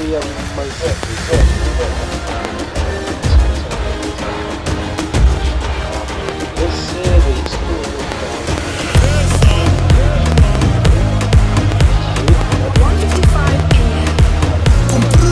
Kwiyamamaza. Ese Rayon Sports 1:55 a.m.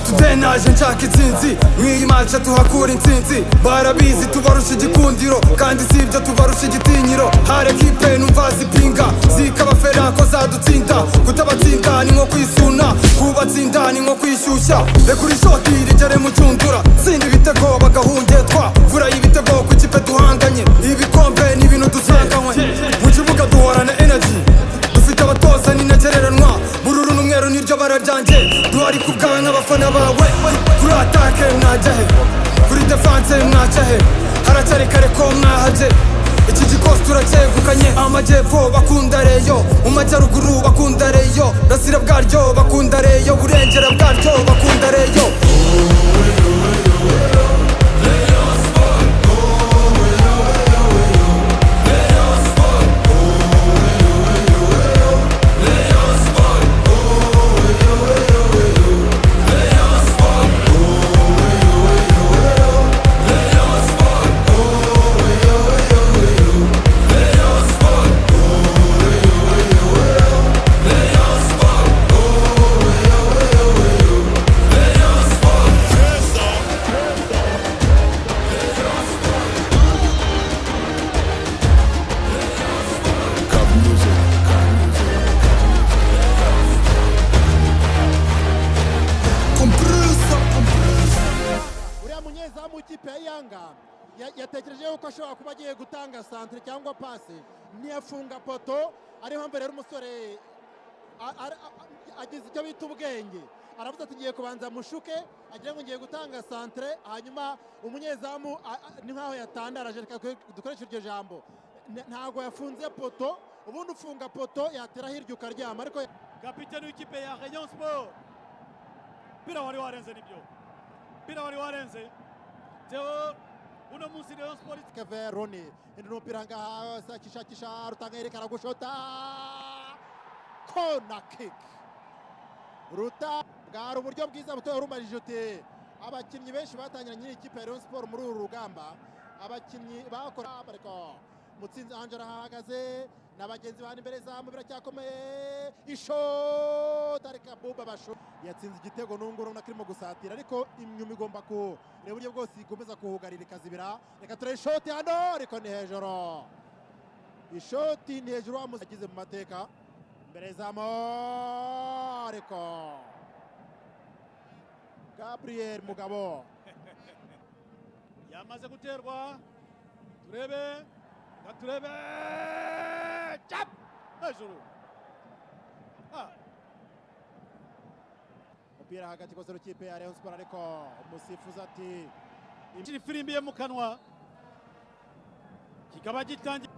Today naje nshaka intsinzi, mw'iyi match tuhakura intsinzi. Barabizi tubarusha igikundiro, kandi si ibyo, tubarusha igitinyiro. Hari ekipe numva zipinga zikabafera ko zadutsinda. Kutabatsinda ni nko kwisuna, kubatsinda ni nko kwishyushya. Reka uri shoti rigere mu cyundura, tsinda ibitego bagahungetwa. Vura ibitego ku kipe duhanganye, ibikombe ni ibintu dusanganywe. Mu kibuga duhorana energy, dufite abatoza n'intagereranywa. Bururu n'umweru niryo bara ryanjye, duhari ku bwawe nk'abafana bawe. Kuri attaque mwajya he? Kuri défense mwaca he? Haracyari kare ko mwahajye. Iki gikosi turacyegukanye. Amajyepfo bakunda Rayon, mu majyaruguru bakunda Rayon, burasira bwaryo bakunda Rayon, burengera bwaryo bakunda Rayon. Cover music. Uriya munyezamu w'ikipe ya Yanga yatekereje yuko ashobora kuba agiye gutanga centre cyangwa passe, ntiyafunga poteau. Ariyo mpamvu rero umusore agize icyo bita ubwenge, aravuze ati: "Ngiye kubanza mushuke agira ngo ngiye gutanga centre." Hanyuma umunyezamu ni nkaho yatandaraje, reka dukoreshe iryo jambo. Ntabwo yafunze poteau. Ubundi ufunga poteau yatera hirya ukaryama, ariko Kapiteni w'ikipe ya Rayon Sport, mpira wari warenze, nibyo, mpira wari warenze. Theo, uno munsi Rayon Sport Kevin Roni indi umupira ngaha, shakisha Rutanga Eric, aragushota, corner kick. Ruta, bwari uburyo bwiza buto. Warumajije uti abakinnyi benshi batangiranye n'ikipe ya Rayon Sport muri uru rugamba, abakinnyi bakora, ariko Mutsinzi Angela ahahagaze na bagenzi bandi imbere zamu, biracyakomeye, ishota, ariko Buba Bashu yatsinze igitego. Nungu urabona ko irimo gusatira, ariko inyuma igomba kureba uburyo bwose ikomeza kuhugarira ikazibira. Reka turebe ishoti hano, ariko ni hejuru, ishoti ni hejuru. Wa agize mu mateka imbere zamu, ariko Gabriel Mugabo. Yamaze guterwa, turebe, reka turebe, cap hejuru. Ah. Umupira hagati koze ikipe ya Rayon Sport, ariko umusifuzi ati Ifirimbi ye mu kanwa kikaba gitangiye.